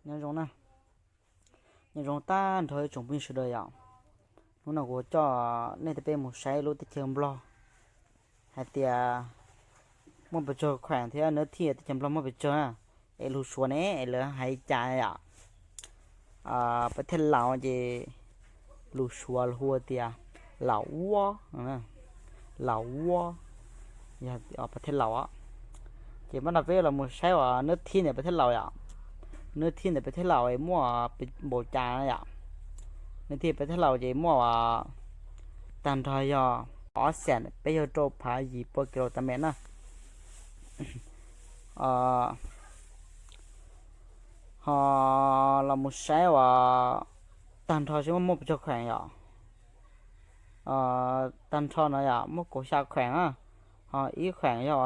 Nyob zoo na, nyob zoo tag nrho ib tsoom phooj ywg sawv daws yom. Hnub no kuv coj nej tej peb mus saib lub teb chaws Nplog hais tias muaj pes tsawg kheem thiab nab thib teb chaws Nplog muaj pes tsawg na, es lus Suav ne es lawv hais cas yom. Peb thej laus ces lus Suav lus hu tias laus uab, laus uab, peb thej laus. Ces pab no peb los mus saib uas nab thib ntawm peb thej laus yom. Nab thib ntawm peb thej laus muaj npaum cas na yom. Nab thib peb thej laus ces muaj uas tag nrho yog ob xees peb caug rau phav yim pua kis lus tas mev na. Ho los mus saib uas tag nrho seb muaj muaj pes tsawg kheem yom. Tag nrho no yom muaj kaum xya kheem na. Ho ib kheem yog,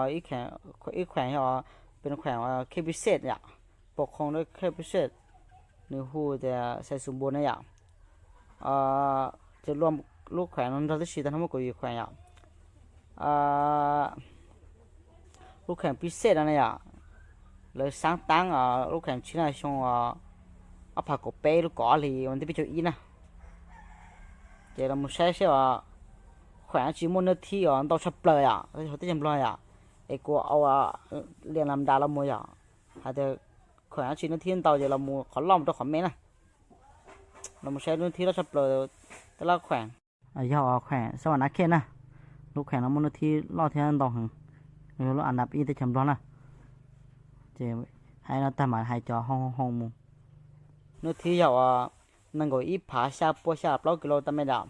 ib kheem yog pes kheem K P Z yom, pos khoo rau K P Z, nws hu tias Xais Xus Npua na yom. Ces lub kheem no nrog tib si tag nrho muaj kaum yim kheem yom. Lub kheem P Z no na yom, lawv xaab taab lub kheem tsib na xyoo ob phav kaum peb lub kaum ob hli vas thib peb caug ib na. Ces los mus saib seb uas kheem dab tsi muaj nab thib uas ntau tshaj plaws yom, hauv teb chaws Nplog yom. Es kuv ua lias las das los mus yom, hais tias kheem dab tsi nab thib ntau ces los mus qhov loj mus rau qhov me na. Los mus saib nab thib loj tshaj plaws tej lub kheem. Yog kheem Xab Vas Nab Khej na, lub kheem no muaj nab thib loj thiab ntau heev, yog lub a nab ib teb chaws Nplog na. Ces hais no tag mas hais cov hoo hoo mus. Nab thib yog uas nees nkaum ib phav xya pua xya plaub kis lus tas mev yom.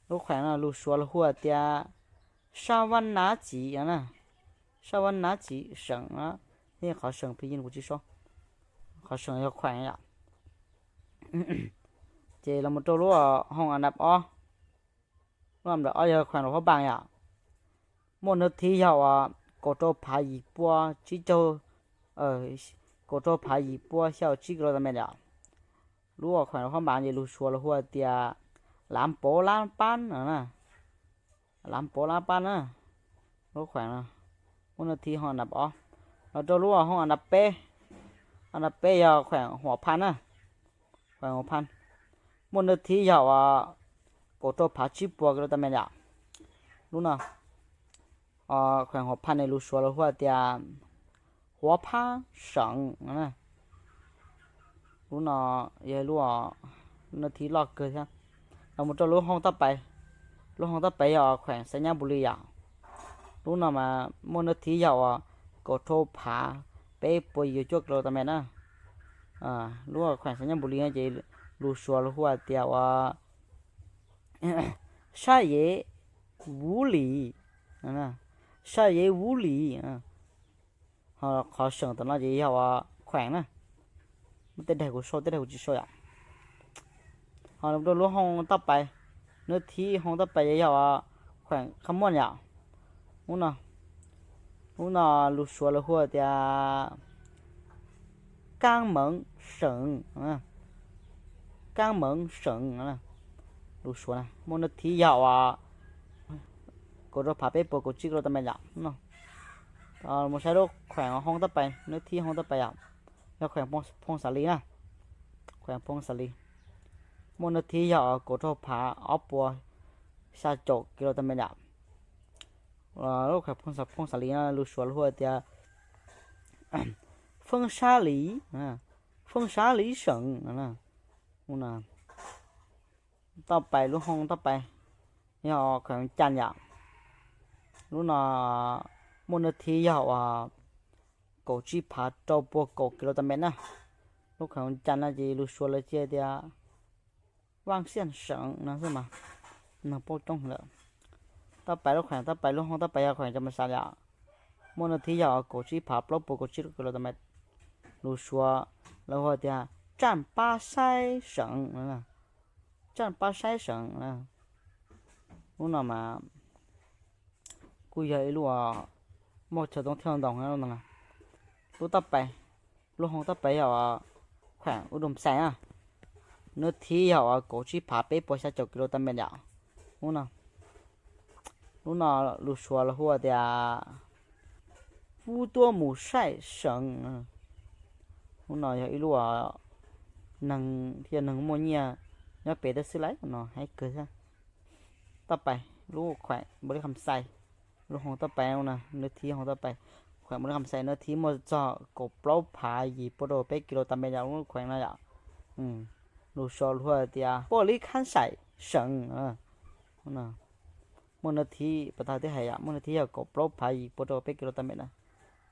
Lub kheem no lus Suav lus hu tias Sab Vaj Nab Txiv na, Sab Vaj Nab Txiv seem, qhov seem phi yin kuv tsis so, qhov seem yog kheem yom. Ces los mus rau lub hoo a nab ob, lub a nab ob yog kheem Luas Phab Npas yom. Muaj nab thib yog uas kaum rau phav yim pua tsib caug, kaum rau phav yim pua xya caum tsib kis lus tas mev yom. Lub kheem Luas Phab Npas ces lus Suav lus hu tias Lav Npauv Lab Pab na, Lav Npauv Lab Pab na. Lub kheem no muaj nab thib hoo a nab ob. Los rau lub hoo a nab peb, a nab peb yog kheem Huam Phaj na, kheem Huam Phaj, muaj nab thib yog uas kaum rau phav tsib puas kis lus tas mev yom. Lub no kheem Huam Phaj ne lus Suav lus hu tias Huav Phab seem. Lub no yog lub nab thib loj kawg thiab. Los mus rau lub hoo taj pais, lub hoo taj pais yog kheem Xais Nyab Npus Lis yom. Lub no mas muaj nab thib yog uas kaum rau phav peb puas yim cuaj kis lus tas mev na. Lub kheem Xais Nyab Npus Lis no ces lus Suav lus hu tias uas Sab Yev Vuv Lis, Sab Yev Vuv Lis. Ho qhov seem tom no ces yog uas kheem na, muaj tej daim kuv sau tej daim kuv tsis sau yom. Ho rau lub hoo taj pais, nab thib hoo taj pais yog uas kheem Khab Muaj yom. Lub no, lub no lus Suav lus hu tias Kaab Meev seem, Kaab Meev seem, lus Suav na, muaj nab thib yog uas kaum rau phav peb puas kaum tsib kis lus tas mev yom. Mus saib lub kheem hoo taj pais, nab thib hoo taj pais yom, yog kheem Phooj Xas Lis na, kheem Phooj Xas Lis, muaj nab thib yog uas kaum rau phav ob puas xya caum kis lus tas mev yom. Lub kheem Phooj Xas Lis no lus Suav lus hu tias Feeb Sab Lis, Feeb Sab Lis seem. Taj pais, lub hoo taj pais yog kheem Cas yom. Lub no muaj nab thib yog uas kaum tsib phav rau puas kaum kis lus tas mev na. Lub kheem Cas no ces lus Suav lawv cia tias Vaaj Xiaj seem no xwb mas, neeg paub coob heev lawm. Taj pais lub kheem, taj pais lub hoo taj pais yog kheem Cas Mas Xas yom. Muaj nab thib yog uas kaum tsib phav plaub puas kaum tsib kis lus tas mev. Lus Suav lawv hu tias Tsaaj Pab Saib seem, Tsaaj Pab Saib seem. Lub no mas kuj yog ib lub muaj chaw toob thiaj ntoo. Lub taj pais, lub hoo taj pais yog uas kheem Ub Doo Xais na, nab thib yog uas kaum tsib phav peb puas xya caum kis lus tas mev yom. Lub no, lub no lus Suav lus hu tias Vub Tuab Mus Saij seem, Lub no yog ib lub neeg thiab, neeg muaj nyiaj nyob pem tab xwb lawm no, haib kawg thiab. Taj pais lub khueem Npaus Lis Kham Xais, lub hoo taj pais no, nws thib hoo taj pais, khueem Npaus Lis Kham Xais nws thib muaj txog kaum plaub phav yim pua rau peb kis lus tas mev yom, lub khueem no yom. Lus Suav lus hu tias Npaus Lis Kham Xais seem, muaj nws thib pas tag twb hais yom, muaj nws thib yog kaum plaub phav yim pua rau peb kis lus tas mev na.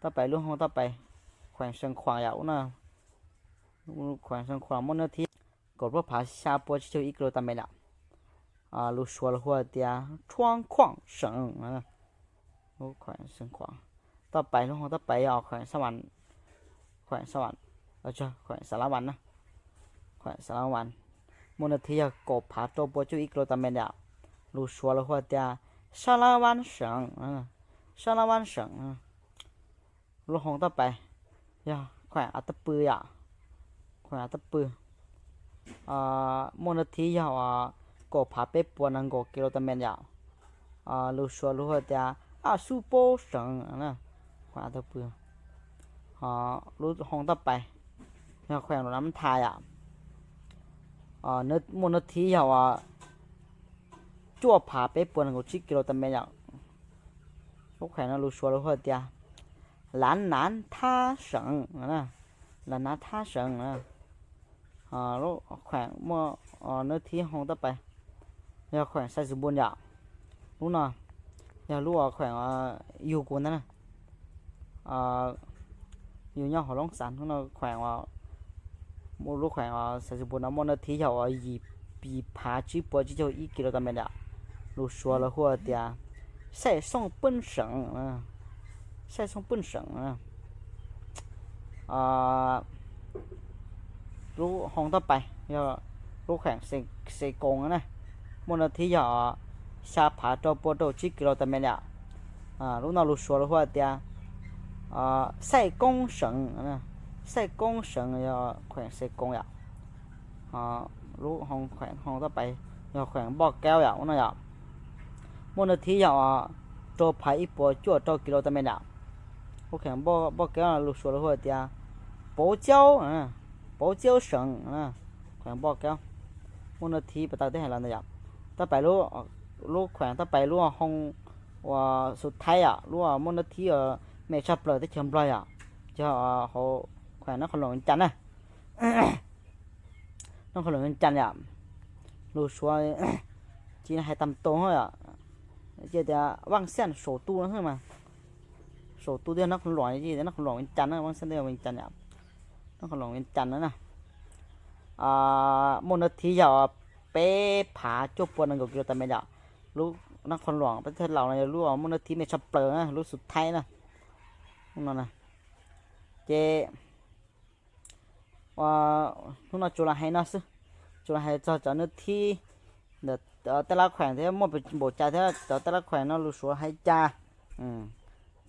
Taj pais lub hoo taj pais, khueem Xeev Khuam yom, khueem Xeev Khuam muaj nws thib kaum plaub phav xya pua tsib caug ib kis lus tas mev yom. Lus Suav lus hu tias Tshuab Khuam seem, lub khueem Xeev Khuam. Taj pais lub hoo taj pais yog khueem Xav Vam, khueem Xav Vam, khueem Xav Lav Vam na, khueem Xav Lav Vam, muaj nws thib yog kaum phav rau pua cuaj ib kis lus tas mev yom. Lus Suav lus hu tias Xav Lav Vam seem, Xav Lav Vam seem. Lub hoo taj pais yog khueem Av Taj Pw yom, khueem Av Taj Pw, muaj nws thib yog kaum phav peb puas nees nkaum kis lus tas mev yom. Lus Suav lus hu tias Aj Xub Pob seem, khueem Av Taj Pw. Lub hoo taj pais yog khueem Luam Nam Thas yom, muaj nws thib yog cuaj phav peb puas nees nkaum tsib kis lus tas mev yom. Lub khueem no lus Suav lus hu tias Lav Nav Thab seem, Lav Nav Thab seem. Lub khueem muaj nws thib hoo taj pais yog khueem Xais Xus Npus yom. Lub no yog lub khueem yug kuv ntag na, yug nyob hauv Loob Xas, lub no khueem, lub khueem Xais Xus Npus no muaj nws thib yog yim, yim phav tsib puas tsib caug ib kis lus tas mev yom. Lus Suav lus hu tias Xais Xooj Pwj seem, Xais Xooj Pwj seem. Lub hoo taj pais yog lub khueem Xais Koos na, muaj nws thib yog xya phav rau pua rau tsib kis lus tas mev yom. Lub no lus Suav lus hu tias Xais Koob seem, Xais Koob seem yog khueem Xais Koos yom. Lub hoo khueem hoo taj pais yog khueem Npoj Kaub yom, lub no yom, muaj nws thib yog rau phav ib puas cuaj rau kis lus tas mev yom. Lub khueem Npoj Kaub lus Suav lus hu tias Pauv Ciaub, Pauv Ciaub seem, khueem Npoj Kaub, muaj nws thib pas tag twb hais los ntawd yom. Taj pais lub khueem taj pais lub hoo uas Xus Thaib yom, lub muaj nws thib me tshaj plaws teb chaws Nplog yom, yog hauv khueem Nab Qhoos Loos Vias Cas na. Nab Qhoos Loos Vias Cas yom, lus Suav ces hais tag tus yom, ces tias Vaj Xaj saum tu no xwb mas, saum tu twb yog Nab Qhoos Loos, ces Nab Qhoos Loos Vias Cas na, Vaj Xaj twb yog Vias Cas yom, Nab Qhoos Loos Vias Cas na na. Muaj nws thib yog peb phav cuaj puas nees nkaum kis lus tas mev yom. Lub Nab Qhoos Loos peb thaj laus no yog lub muaj nws thib me tshaj plaws na, lub Xus Thaib na. Lub no na, ces hnub no tsuas los hais no xwb, tsuas los hais txog cov nws thib, ntawm tej lab khueem thiab muaj npaum cas thiab cov tej lab khueem no lus Suav hais cas,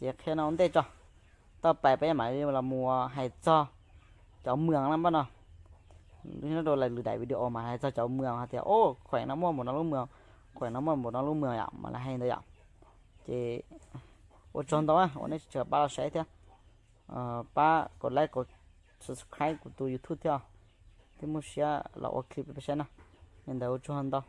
ces qhia no ua ntej tso. Taj pais peb mam li los mus hais txog cov moos na npaj no. Nyob rau lwm daim video mas hais txog cov moos hais tias, o, khueem no muaj npaum no lub moos, khueem no muaj npaum no lub moos yom, mas lawv hais ntawd yom. Ces ua tsaug ntau uas nej tseem pab los saib thiab, pab kom like kom subscribe kuv tus YouTube thiab, thiab muaj siab los ua clip peb saib na. Li ntawd ua tsaug ntau.